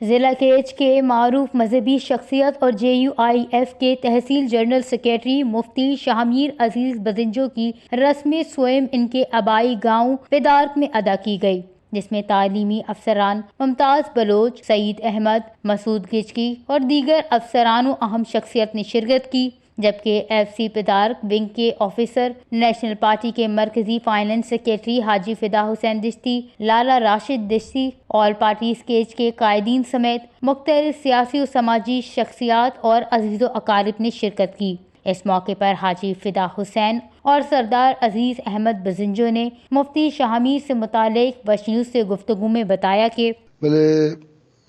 ضلع کیچ کے معروف مذہبی شخصیت اور جے یو آئی ایف کے تحصیل جنرل سیکرٹری مفتی شاہ میر عزیز بزنجو کی رسم سوئم ان کے آبائی گاؤں پدارک میں ادا کی گئی، جس میں تعلیمی افسران ممتاز بلوچ، سعید احمد، مسعود گچکی اور دیگر افسران و اہم شخصیت نے شرکت کی، جبکہ ایف سی پدارک ونگ کے آفیسر، نیشنل پارٹی کے مرکزی فائنانس سیکرٹری حاجی فدا حسین دشتی، لالا راشد دشتی، آل پارٹیز کیچ کے قائدین سمیت مختلف سیاسی و سماجی شخصیات اور عزیز و اقارب نے شرکت کی۔ اس موقع پر حاجی فدا حسین اور سردار عزیز احمد بزنجو نے مفتی شاہ میر سے متعلق وش نیوز سے گفتگو میں بتایا کہ بلے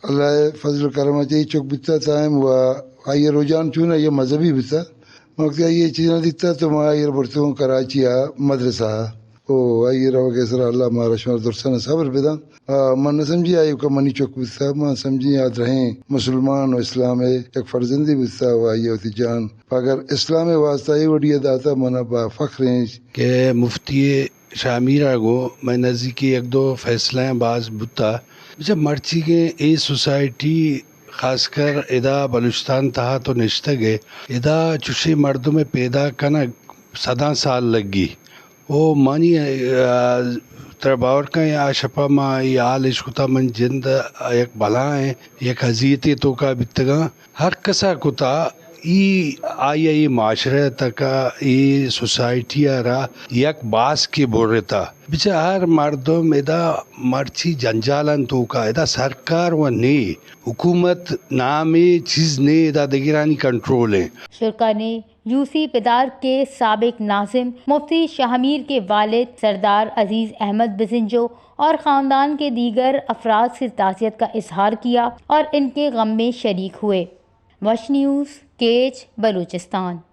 اللہ ءِ فضل و کرم ءَ چہ اے چک بوتہ تاں و آئی ءِ رجحان چون آئی ءِ مذہبی بوتہ۔ ما وقتی آئی ءِ چیزاں دیتہ تو ما آئی ءَ برتگوں کراچی ءَ مدرسہ ءَ۔ او آئی ءِ روگ ءِ سرا اللہ مارا شمارا درستاں صبر بداں۔ آ، من نہ سمجھی آئی کہ منی چک بوتہ، من سمجھی آ درہیں مسلمان و اسلام ءِ یک فرزندے بوتہ و آئی ءَ وتی جان اگر اسلام ءِ واسطہ اے وڑی ءَ داتہ، من ءَ با فخر ایں۔ کہ مفتی شاہ میر ءَ گوں مئے نزیکی یک دو فیصلہ ایں باز بوتہ۔ بچہ مرچیگیں اے سوسائٹی خاص کر ادا بلوچستان تہا تو نشتگ ئے، ادا چشیں مردمے پیدا کنگ صداں سال لگی۔ او منی، آ، ترا باور کن آ شپا ما اے حال اش کتا من جند یک بلائیں یک اذیتے توکا بیتگاں۔ ہر کسا کتا ای آئی ءَ اے معاشرہ ءِ تکا اے سوسائٹی ءَ را یک باسکے برتا۔ بچہ ہر مردم ادا مرچی جنجالان توکا ادا سرکار و نے حکومت نامے چیز نے ادا دگرانی کنٹرول ایں۔ شرکا نے یو سی پدار کے سابق ناظم مفتی شاہ میر کے والد سردار عزیز احمد بزنجو اور خاندان کے دیگر افراد سے تعزیت کا اظہار کیا اور ان کے غم میں شریک ہوئے۔ وش نیوز، کیچ، بلوچستان۔